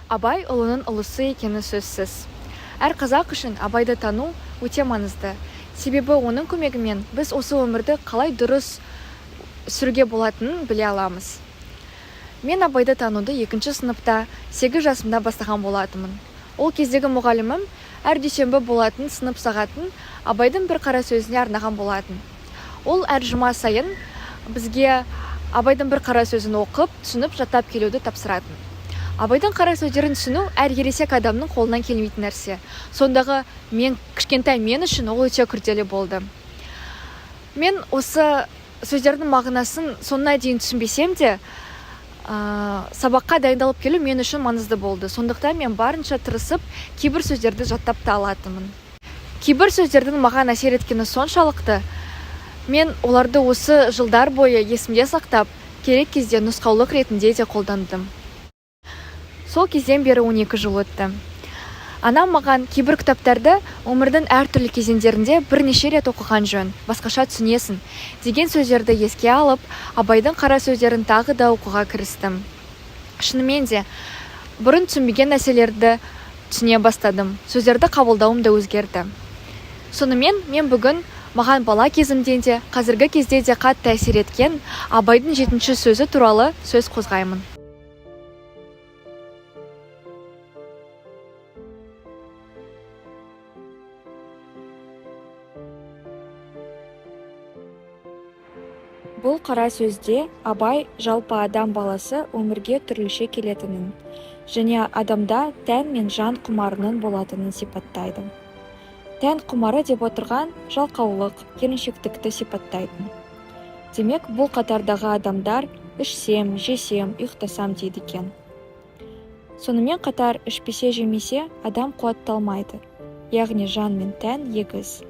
Абай ұлының ұлысы екені сөзсіз. Әр қазақ үшін Абайды тану өте маңызды. Себебі оның көмегімен біз осы өмірді қалай дұрыс сүруге болатынын біле аламыз. Мен Абайды тануды екінші сыныпта, 8 жасымда бастаған болатынмын. Ол кездегі мұғалімім әр дүйсенбі болатын сынып сағатын Абайдың бір қара сөзіне арнаған болатын. Ол әр жұма сайын бізге Абайдың бір қара сөзін оқып, түсініп, жаттап келуді тапсыратын. Абайдың қара сөздерін түсіну әр ересек адамның қолынан келмейтін нәрсе. Сондағы мен кішкентай мен үшін ол өте күрделі болды. Мен осы сөздердің мағынасын соңына дейін түсінбесем де, сабаққа дайындалып келу мен үшін маңызды болды. Сондықтан мен барынша тырысып, кейбір сөздерді жаттап та алатынмын. Кейбір сөздердің маған әсер еткені соншалықты, мен оларды осы жылдар бойы есімде сақтап, керек кезде нұсқаулық ретінде де қолдандым. Сол кезден бері 12 жыл өтті. Анам маған кейбір кітаптарды өмірдің әртүрлі кезеңдерінде бірнеше рет оқыған жөн, басқаша түсінесің деген сөздерді еске алып, Абайдың қара сөздерін тағы да оқуға кірістім. Шынымен де, бұрын түсінбеген нәрселерді түсіне бастадым, сөздерді қабылдауым да өзгерді. Сонымен мен бүгін маған бала кезімден де, қазіргі кезде де қатты әсер еткен Абайдың жетінші сөзі туралы сөз қозғаймын. Бұл қара сөзде Абай жалпы адам баласы өмірге түрліше келетінін және адамда тән мен жан құмарының болатынын сипаттайды. Тән құмары деп отырған жалқаулық, еріншектікті сипаттайтын. Демек, бұл қатардағы адамдар ішсем, жесем, ұйықтасам дейді екен. Сонымен қатар ішпесе, жемесе адам қуатталмайды, яғни жан мен тән егіз.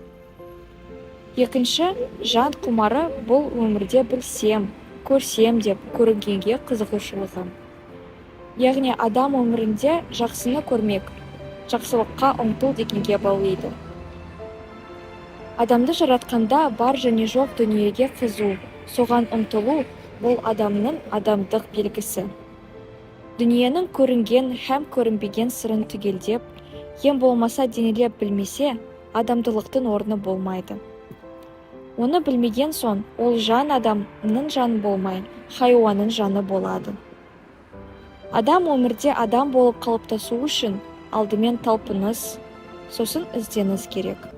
Екінші, жан құмары бұл өмірде білсем, көрсем деп көрінгенге қызығушылығы. Яғни адам өмірінде жақсыны көрмек, жақсылыққа ұмтыл дегенге баулиды. Адамды жаратқанда бар және жоқ дүниеге қызу, соған ұмтылу бұл адамның адамдық белгісі. Дүниенің көрінген һәм көрінбеген сырын түгелдеп, ең болмаса денелеп білмесе, адамдылықтың орны болмайды. Оны білмеген соң, ол жан адамның жаны болмай, хайуанның жаны болады. Адам өмірде адам болып қалыптасу үшін алдымен талпыныс, сосын ізденіс керек.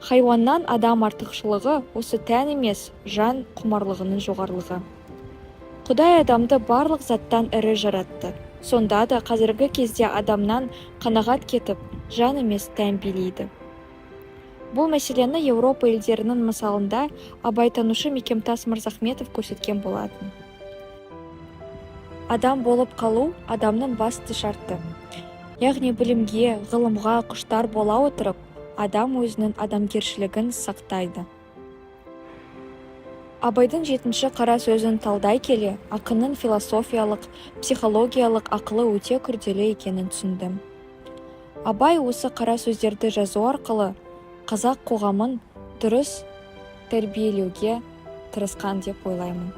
Хайуаннан адам артықшылығы осы тән емес, жан құмарлығының жоғарылығы. Құдай адамды барлық заттан ірі жаратты. Сонда да қазіргі кезде адамнан қанағат кетіп, жан емес тән билейді. Бұл мәселені Еуропа елдерінің мысалында абайтанушы Мекемтас Мырзахметов көрсеткен болатын. Адам болып қалу адамның басты шарты. Яғни білімге, ғылымға құштар бола отырып, адам өзінің адамгершілігін сақтайды. Абайдың жетінші қара сөзін талдай келе, ақынның философиялық, психологиялық ақылы өте күрделі екенін түсіндім. Абай осы қара сөздерді жазу арқылы қазақ қоғамын дұрыс тәрбиелеуге тырысқан деп ойлаймын.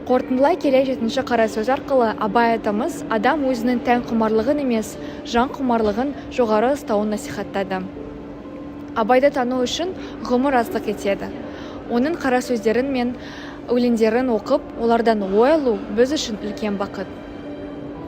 Қорытындылай келе жетінші қара сөз арқылы Абай атамыз адам өзінің тән құмарлығын емес, жан құмарлығын жоғары ұстауын насихаттады. Абайды тану үшін ғұмыр аздық етеді. Оның қара сөздерін мен өлеңдерін оқып, олардан ой алу біз үшін үлкен бақыт.